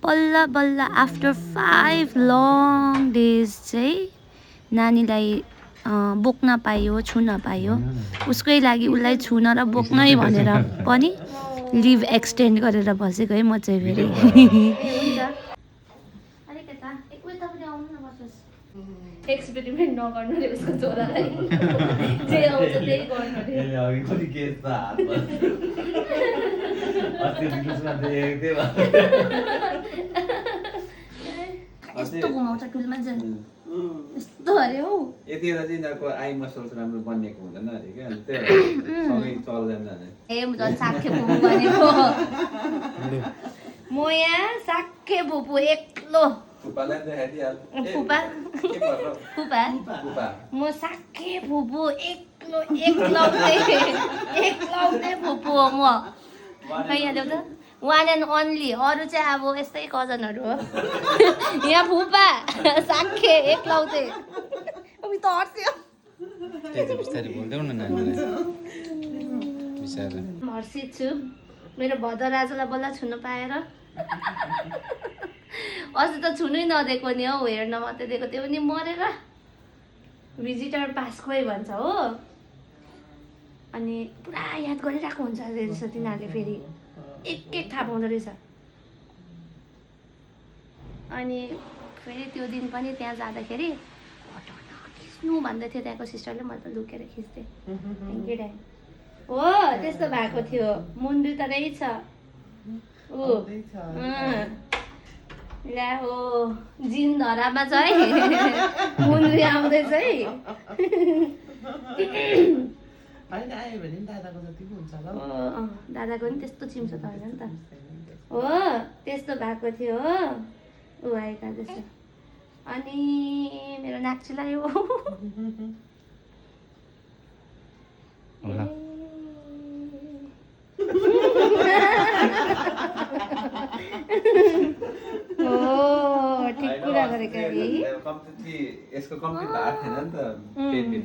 बल्ल बल्ल after 5 long days चाहिँ नानीलाई बोक्न पायो, छुन पायो। उसकै लागि उसलाई छुन र बोक्नै भनेर पनि लिभ एक्सटेन्ड गरेर बसेको है म चाहिँ फेरि। एक्सपेरिमेन्ट नगर्नु रे उसको छोरालाई, जे आउँछ त्यही गर्नु रे। यस्तो घुमाउँछ फिल्ममा चाहिँ यस्तो अरे हौ। यतिखेर चाहिँ यिनीहरूको आई मसल्स राम्रो बनिएको हुँदैन अरे क्या, अनि त्यही सँगै चल्दैन अरे। ए झन् साक्खे फुपू भनेको म यहाँ साक्खे फुपू एक्लो। फुपालाई देखाइदिइहाल। फुपा फुपा म साक्खे फुपू एक्लो एक्लौटे फुपू हो म। खै यहाँ देऊ त, वान एन्ड ओन्ली, अरू चाहिँ अब यस्तै कजनहरू हो। यहाँ फुपा साक्खे एक्लौटे। अब त हर्स्यो। बिस्तारै बोल्देऊ न नानीलाई बिस्तारै। म हर्षित छु मेरो भदराजलाई बल्ल छुन पाएर। अस्ति त छुनै नदिएको नि हौ, हेर्न मात्रै दिएको, त्यो पनि मरेर। भिजिटर पास खोइ भन्छ हो, अनि पुरा याद गरिरहेको हुन्छ रहेछ तिनीहरूले, फेरि एक एक थाहा पाउँदो रहेछ। अनि फेरि त्यो दिन पनि त्यहाँ जाँदाखेरि खिच्नु भन्दै थियो त्यहाँको सिस्टरले, मैले त लुकेर खिच्थेँ। Thank you dad. हो त्यस्तो भएको थियो, मुन्डु त रहेछ ऊ ल्या हो जिन धरामा छ है। मुन्डु आउँदैछ है। दादाको नि त्यस्तो चिम्सो त होइन नि त। हो त्यस्तो भएको थियो हो, ऊ आएका जस्तो। अनि मेरो नाक चिलायो। ठिक कुरा गरेको है। यसको कम्प्लिट भएको थिएन नि त पेटभित्र।